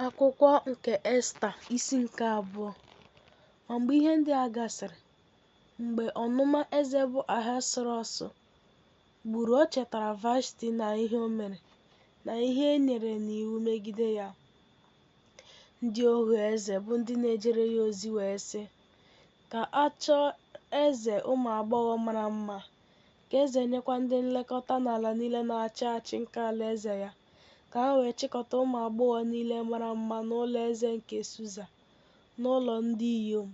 Akwụkwọ nke Esta isi nke abụọ. Ma mgbe ihe ndị a gasịrị, mgbe ọnụma eze bụ Ahasuerọs gburu, o chetara Vashti na ihe o mere, na ihe e nyere n'iwu megide ya. Ndị ohu eze bụ ndị na-ejere ya ozi wee sị, Ka a chọọ eze ụmụ agbọghọ mara mma, ka eze nyekwa ndị nlekọta n'ala niile na-achị achị nke alaeze ya, ka ha wee chịkọta ụmụ agbọghọ niile mara mma n'ụlọ eze nke Susa, n'ụlọ ndị inyom,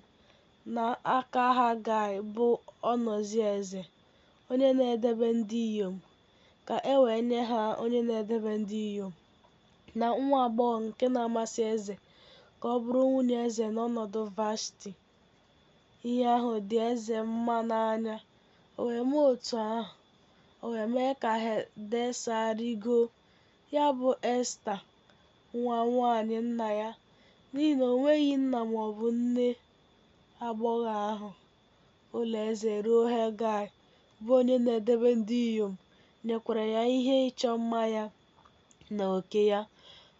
n'aka Hegai bụ ọnozi eze, onye na-edebe ndị inyom, ka e wee nye ha onye na-edebe ndị inyom, na nwa agbọghọ nke na-amasị eze ka ọ bụrụ nwunye eze n'ọnọdụ Vashti. Ihe ahụ dị eze mma n'anya, o wee mee otu ahụ. O wee mee ka Hadesa rịgoo, ya bụ Esta, nwa nwanyị nna ya, n'ihi na o nweghị nna ma ọ bụ nne agbọghọ ahụ. Ụlọ eze ruo Hegai, bụ onye na-edebe ndị inyom, nyekwara ya ihe ịchọ mma ya na oke ya,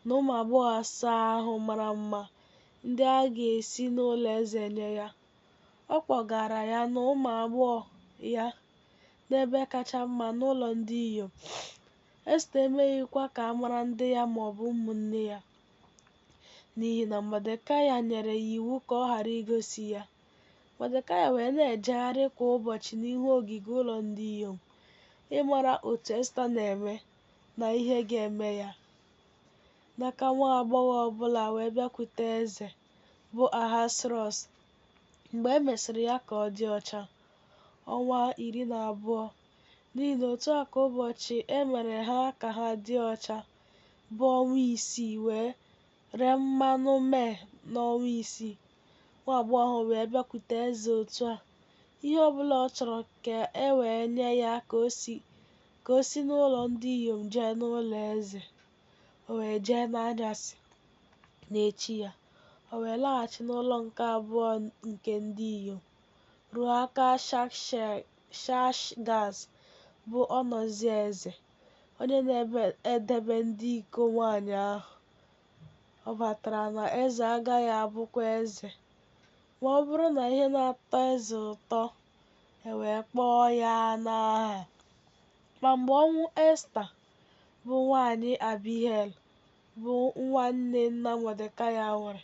na ụmụ agbọghọ asaa ahụ mara mma, ndị a ga-esi n'ụlọ eze nye ya. Ọ kpọgara ya na ụmụ agbọghọ ya n'ebe kacha mma n'ụlọ ndị inyom. Esta emeghịkwa ka a mara ndị ya ma ọ bụ ụmụnne ya, n'ihi na Mọdekaị nyere ya iwu ka ọ ghara igosi ya. Mọdekaị wee na-ejegharị kwa ụbọchị n'ihu ogige ụlọ ndị inyom, ịmara otu Esta na-eme na ihe ga-eme ya. N'aka nwa agbọghọ ọ bụla wee bịakwute eze, bụ Ahasuerọs, mgbe e mesịrị ya ka ọ dị ọcha, ọnwa 12, n'ihi na otu a ka ụbọchị e mere ha ka ha dị ọcha, bụ ọnwa isii, wee ree mmanụ mea n'ọnwa isii. Nwa agbọghọ ahụ wee bịakwute eze otu a, ihe ọ bụla ọ chọrọ ka e wee nye ya ka o si n'ụlọ ndị inyom jee n'ụlọ eze. O wee jee n'anyasị n'echi ya, o wee laghachi n'ụlọ nke abụọ nke ndị inyom, ruo aka Shashgaz bụ ọnozi eze, onye na-edebe ndị iko nwanyị ahụ. Ọ batara na eze agaghị abụkwa eze, ma ọ bụrụ na ihe na-atọ eze ụtọ, e wee kpọọ ya n'aha. Ma mgbe ọnwụ Esta, bụ nwanyị Abihail, bụ nwanne nna Mọdekai nwụrụ,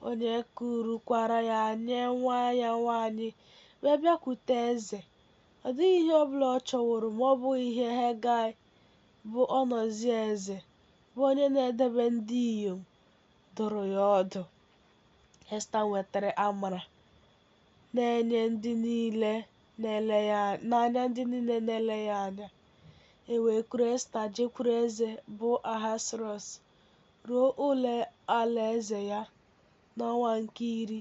onye kurukwara ya nye nwa ya nwanyị wee bịakwute eze, ọ dịghị ihe ọ bụla ọ chọworo ma ọ bụghị ihe Hegai bụ ọnozi eze, bụ onye na-edebe ndị inyom, dụrụ ya ọdụ. Esta nwetara amara n'anya ndị niile na-ele ya anya. E wee kuru Esta jekwuru eze bụ Ahasuerọs ruo ụlọ alaeze ya n'ọnwa nke iri,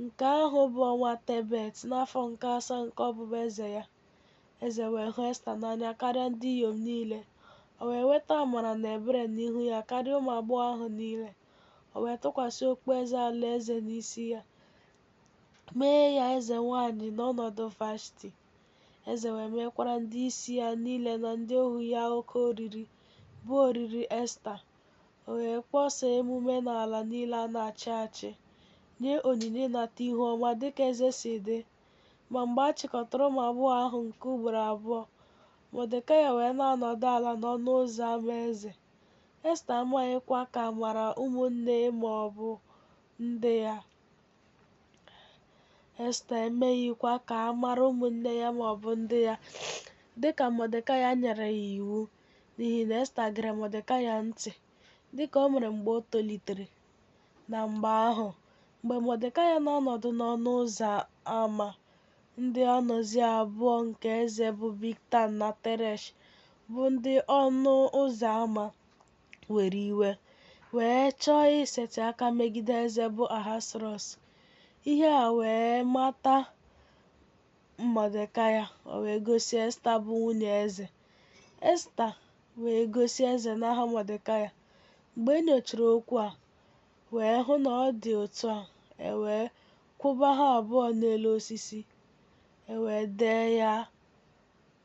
nke ahụ bụ ọnwa Tebet, n'afọ nke asaa nke ọbụbụeze ya. Eze wee hụ Esta n'anya karịa ndị inyom niile. O wee nweta amara na ebere n'ihu ya karịa ụmụ agbọghọ ahụ niile. O wee tụkwasị okpueze alaeze n'isi ya, mee ya eze nwanyị n'ọnọdụ Vashti. Eze wee mekwara ndị isi ya niile na ndị ohu ya oke oriri, bụ oriri Esta. O wee kpọsaa emume n'ala niile a na-achị achị, nye onyinye ịnata ihu ọma dịka eze si dị. Ma mgbe a chịkọtara ụmụ agbọghọ ahụ nke ugboro abụọ, Mọdekai wee na-anọdụ ala n'ọnụ ụzọ ámá eze. Esta amaghịkwa ka a mara ụmụnne ma ọ bụ ndị ya. Esta emeghịkwa ka a mara ụmụnne ya ma ọ bụ ndị ya, dị ka Mọdekai nyere ya iwu, n'ihi na Esta gere Mọdekai ntị, dị ka o mere mgbe o tolitere. Na mgbe ahụ, mgbe Mọdekai na-anọdụ n'ọnụ ụzọ ámá, ndị ọnozi abụọ nke eze bụ Bigtan na Teresh, bụ ndị ọnụ ụzọ ámá, were iwe, wee chọọ isetị aka megide eze bụ Ahasuerọs. Ihe a wee mata Mọdekai, o wee gosi Esta bụ nwunye eze. Esta wee gosi eze n'aha Mọdekai. Mgbe e nyochara okwu a, wee hụ na ọ dị otu a, e wee kwụba ha abụọ n'elu osisi, e wee dee ya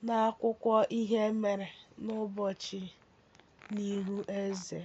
n'akwụkwọ ihe e mere n'ụbọchị n'ihu eze.